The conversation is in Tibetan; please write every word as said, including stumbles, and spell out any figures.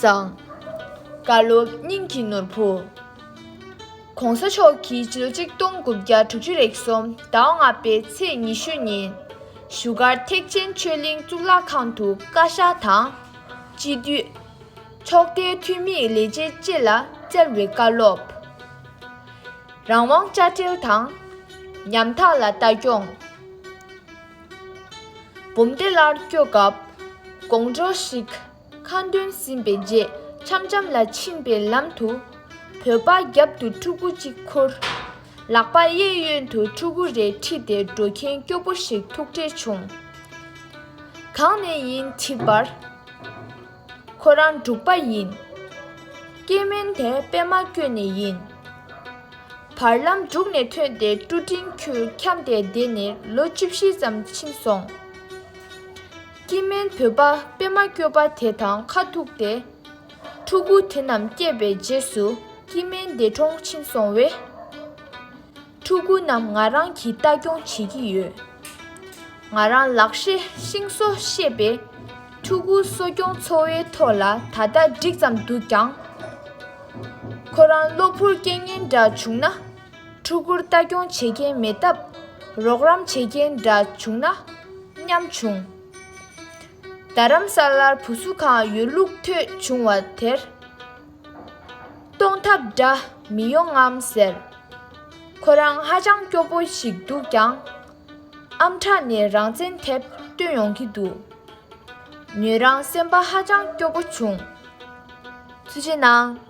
བཟང་། བཀའ་སློབ་སྙིང་གི་ནོར་བུ། ༸གོང་ས་མཆོག་གིས་སྤྱི་ལོ་ཆིག་སྟོང་དགུ་བརྒྱ་དྲུག་ཅུ་རེ་གསུམ་ཟླ་བ་ལྔ་པའི་ཚེས་ཉི་ཤུ་ཉིན་བཞུགས་སྒར་ཐེག་ཆེན་ཆོས་གླིང་གཙུག་ལག་ཁང་དུ་བཀའ་ཤག་དང་། སྤྱི་འཐུས། ཕྱོགས་མཐའི་འཐུས་མིའི་ལས་བྱེད་བཅས་ལ་སྩལ་བའི་བཀའ་སློབ། རང་དབང་དཔྱ་ཁྲལ་དང་། ཉམ་ཐག་ལ་ལྟ་སྐྱོང་། བུམ་སྡེ་ལར་སྐྱོད་སྐབས་དགོང་དྲོ་ཞིག་ཁ་འདོན་ཟིན་པའི་རྗེས་འཆམ་འཆམ་ལ་ཕྱིན་པའི་ལམ་དུ། བོད་པ་རྒྱབ་ཏུ་ཕྲུ་གུ་གཅིག་ཁུར། ལག་པ་གཡས་གཡོན་དུ་ཕྲུ་གུ་རེ་ཁྲིད་དེ་འགྲོ་མཁན་སྐྱོ་པོ་ཞིག་ཐུག་འཕྲད་བྱུང་། གང་ནས་ཡིན་དྲིས་པར། ཁོ་རང་འབྲུག་པ་ཡིན། སྐྱེ་དམན་དེ་པད་མ་བཀོད་ནས་ཡིན། བར་ལམ་འབྲུག་ནས་ཐོན་ཏེ་ཀྲུ་ཀྲིང་ཁུལ་འཁྱམས་ཏེ་བསྡད་ནས་ལོ་བཅུ་བཞི་ཙམ་ཕྱིན་སོང་། སྐྱེ་དམན་བོད་པ་པད་མ་བཀོད་པ་དེ་དང་ཁ་ཐུག་སྟེ། ཕྲུ་གུ་དེ་རྣམས་སྐྱེས་པའི་རྗེས་སུ་སྐྱེ་དམན་འདས་གྲོངས་ཕྱིན་སོང་བས། ཕྲུ་གུ་རྣམས་ང་རང་གིས་ལྟ་སྐྱོང་བྱེད་ཀྱི་ཡོད། ང་རང་ལག་ཤེས་ཤིང་བཟོ་ཤེས་པས་ཕྲུ་གུ་གསོ་སྐྱོང་འཚོ་བའི་ཐོག་ལ་ད་ལྟ་འགྲིག་ཙམ་འདུག་ཀྱང་། ཁོ་རང་གློ་བུར་རྐྱེན་ངན་འདྲ་བྱུང་ན། ཕྲུ་གུར་ལྟ་སྐྱོང་བྱེད་མཁན་མེད་སྟབས་རོགས་རམ་བྱེད་མཁན་འདྲ་བྱུང་ན་སྙམ་བྱུང་། རྡ་རམ་ས་ལར་བུ་གསོ་ཁང་ཡོད་ལུགས་ཐོས་བྱུང་བ་དེར། གཏོང་ཐབས་འདྲ་མི་ཡོང་ངམ་ཟེར། ཁོ་རང་ཧ་ཅང་སྐྱོ་པོ་ཞིག་འདུག་ཀྱང་། ཨམ་ཕྲག་ནས་རང་བཙན་དེབ་བཏོན་ཡོང་གི་འདུག་ངོས་རང་སེམས་པ་ཧ་ཅང་སྐྱོ་པོ་བྱུང་། ཐུགས་རྗེ་གནང་།